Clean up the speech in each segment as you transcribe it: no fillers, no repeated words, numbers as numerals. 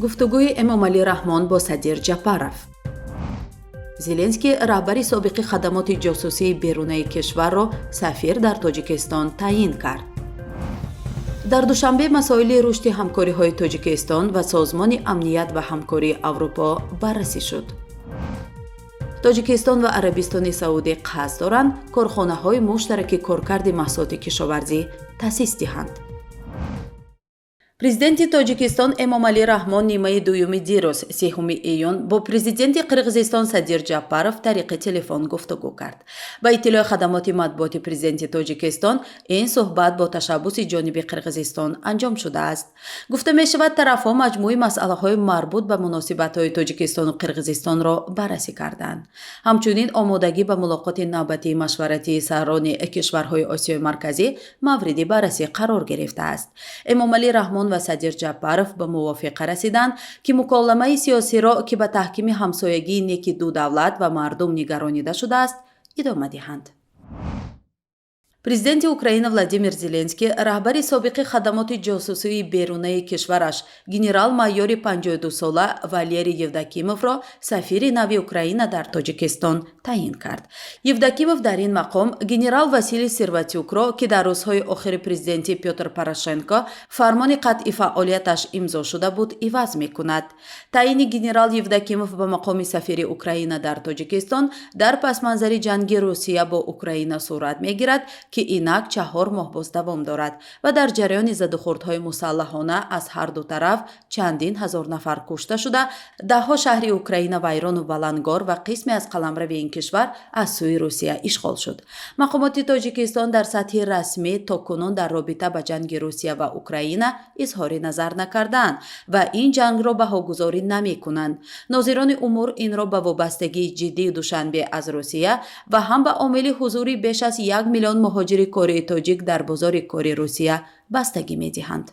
Гуфтугӯи Эмомалӣ Раҳмон бо Садир Ҷапаров. Зеленский раҳбари собиқи хадамоти ҷосусии берунаи кишварро сафир дар Тоҷикистон таъин кард. Дар Душанбе масоили рушди ҳамкориҳои Тоҷикистон ва Созмони амният ва ҳамкории Аврупо баррасӣ шуд. Тоҷикистон ва Арабистони Саудӣ қасд доранд корхонаҳои муштараки коркарди маҳсулоти кишоварзӣ таъсис диҳанд. Президенти Тоҷикистон Эмомалӣ Раҳмон нимаи дуюми дирӯз, 3 июн, бо президенти Қирғизистон Садир Ҷапаров тариқи телефон гуфтугӯ кард. Ба иттилои хадамоти матбуоти президенти Тоҷикистон, ин суҳбат бо ташаббуси ҷониби Қирғизистон анҷом шудааст. Гуфта мешавад, тарафҳо маҷмӯи масъалаҳои марбут ба муносибатҳои Тоҷикистону Қирғизистонро баррасӣ карданд. Ҳамчунин омодагӣ ба мулоқоти навбатии машваратии сарони кишварҳои Осиёи Марказӣ мавриди баррасӣ қарор гирифтааст. Эмомалӣ Раҳмон ва Садир Ҷапаров ба мувофиқа расиданд, ки муколамаи сиёсиро, ки ба таҳкими ҳамсоягии неки ду давлат ва мардум нигаронида шудааст, идома диҳанд. Президенти Украина Владимир Зеленский раҳбари собиқи хадамоти ҷосусии берунаи кишвараш, генерал-майори 52-сола Валерий Евдокимовро сафири нави Украина дар Тоҷикистон таъин кард. Евдокимов дар ин мақом генерал Василий Серватюкро, ки дар рӯзҳои охири президентии Пётр Порошенко фармони қатъи фаъолияташ имзо шуда буд, иваз мекунад. Таъини генерал Евдокимов ба мақоми сафири Украина дар Тоҷикистон дар пасманзари ҷанги Русия бо Украина сурат мегирад, ки инак 4 моҳ боз давом дорад ва дар ҷараёни задухӯрдҳои мусаллаҳона аз ҳар ду тараф чандин ҳазор нафар кушта шуда, даҳҳо шаҳри Украина вайрону валангор ва қисме аз қаламрави ин кишвар аз сӯи Русия ишғол шуд. Мақомоти Тоҷикистон дар сатҳи расмӣ то кунун дар робита ба ҷанги Русия ва Украина изҳори назар накардаанд ва ин ҷангро баҳогузорӣ намекунанд. Нозирони умур инро ба вобастагии ҷиддии Душанбе аз Русия ва ҳам ба омили ҳузури беш аз 1 миллион муҳоҷири кории тоҷик дар бозори кори Русия бастагӣ медиҳанд.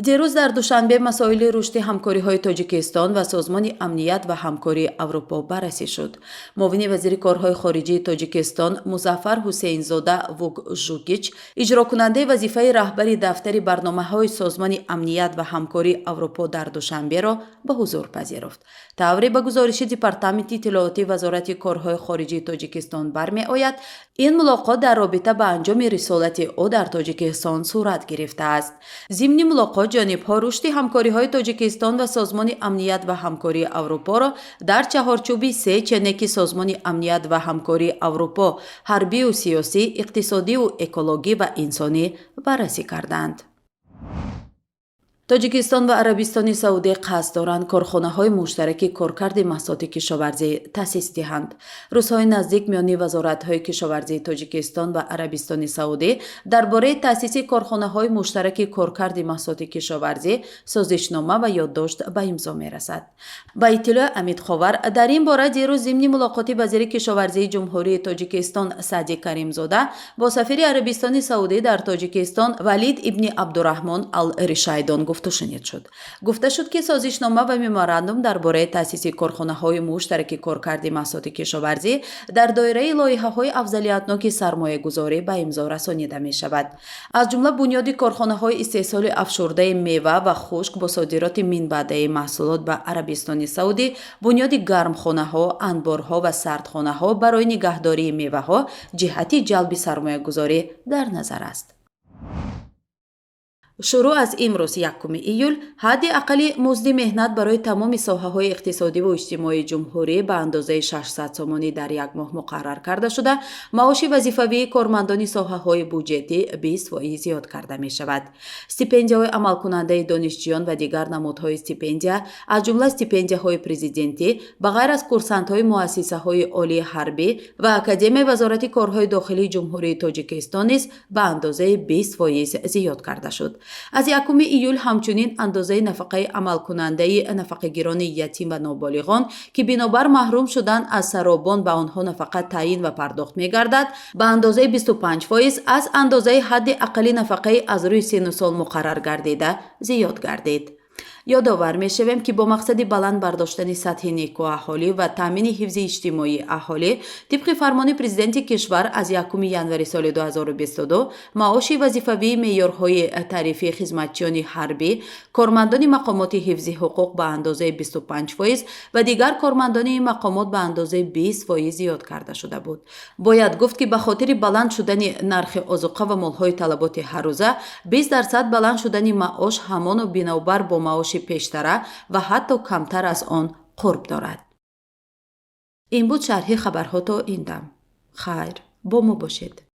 Дирӯз дар Душанбе масоили рушди ҳамкориҳои Тоҷикистон ва Созмони амният ва ҳамкории Аврупо баррасӣ шуд. Муовини вазири корҳои хориҷии Тоҷикистон Музаффар Ҳусейнзода Вук Жукич иҷрокунандаи вазифаи раҳбари дафтари барномаҳои Созмони амният ва ҳамкории Аврупо дар Душанберо ба ҳузур пазируфт. Тавре ба гузориши Департаменти иттилоотии Вазорати корҳои хориҷии Тоҷикистон бармеояд, ин мулоқот дар робита ба анҷоми рисолати ӯ дар Тоҷикистон сурат гирифтааст. Зимни мулоқот ҷонибҳо рушди ҳамкориҳои Тоҷикистон ва Созмони амният ва ҳамкории Аврупоро дар чаҳорчӯби се ченеки Созмони амният ва ҳамкории Аврупо: ҳарбию сиёсӣ, иқтисодиву экологӣ ва инсонӣ баррасӣ карданд. Тоҷикистон ва Арабистони Саудӣ қасд доранд корхонаҳои муштараки коркарди маҳсулоти кишоварзӣ таъсис диҳанд. Рӯзҳои наздик миёни вазоратҳои кишоварзии Тоҷикистон ва Арабистони Саудӣ дар бораи таъсиси корхонаҳои муштараки коркарди маҳсулоти кишоварзӣ созишнома ва ёддошт ба имзо мерасад. Ба иттилои Амидховар, дар ин бора дирӯз зимни мулоқоти вазири кишоварзии Ҷумҳурии Тоҷикистон Саъди Каримзода бо сафири Арабистони Саудӣ дар Тоҷикистон Валид ибни Абдураҳмон ал Ришайдон гуфтушунид шуд. Гуфта шуд, ки созишнома ва меморандум дар бораи таъсиси корхонаҳои муштараки коркарди маҳсулоти кишоварзӣ дар доираи лоиҳаҳои афзалиятноки сармоягузорӣ ба имзо расонида мешавад. Аз ҷумла бунёди корхонаҳои истеҳсоли афшурдаи мева ва хушк бо содироти минбаъдаи маҳсулот ба Арабистони Саудӣ, бунёди гармхонаҳо, анборҳо ва сардхонаҳо барои нигаҳдории меваҳо ҷиҳати ҷалби сармоягузорӣ дар назар аст. Шурӯъ аз имрӯз, 1 июл, ҳадди аққали музди меҳнат барои тамоми соҳаҳои иқтисодиву иҷтимоии ҷумҳурӣ ба андозаи 600 сомонӣ дар як моҳ муқаррар карда шуда, маоши вазифавии кормандони соҳаҳои буҷетӣ 20% зиёд карда мешавад. Стипендияҳои амалкунандаи донишҷӯён ва дигар намудҳои стипендия, аз ҷумла стипендияҳои президентӣ, ба ғайр аз курсантҳои муассисаҳои олии ҳарбӣ ва Академияи Вазорати корҳои дохилии Ҷумҳурии Тоҷикистон низ ба андозаи 20% зиёд карда шуд. Аз 1 июл ҳамчунин андозаи нафақаи амалкунандаи нафақагирони ятим ва ноболиғон, ки бинобар маҳрум шудан аз саробон ба онҳо нафақа таъин ва пардохт мегардад, ба андозаи 25% аз андозаи ҳадди аққали нафақаи аз рӯи синну сол муқаррар гардида зиёд гардид. Ёдовар мешавем, ки бо мақсади баланд бардоштани сатҳи некӯаҳолӣ ва таъмини ҳифзи иҷтимоии аҳолӣ, тибқи фармони президенти кишвар аз 1 январи соли 2022 маоши вазифавии меъёрҳои тарифии хизматчиёни ҳарбӣ, кормандони мақомоти ҳифзи ҳуқуқ ба андозаи 25% ва дигар кормандони ин мақомот ба андозаи 20% зиёд карда шуда буд. Бояд гуфт, ки ба хотири баланд шудани нархи озуқа ва молҳои талаботи ҳаррӯза 20% баланд шудани маош ҳамоно бинобар бо маоши пештара ва ҳатто камтар аз он қурб дорад. Ин буд шарҳи хабарҳо то ин дам. Хайр, бо мо бошед.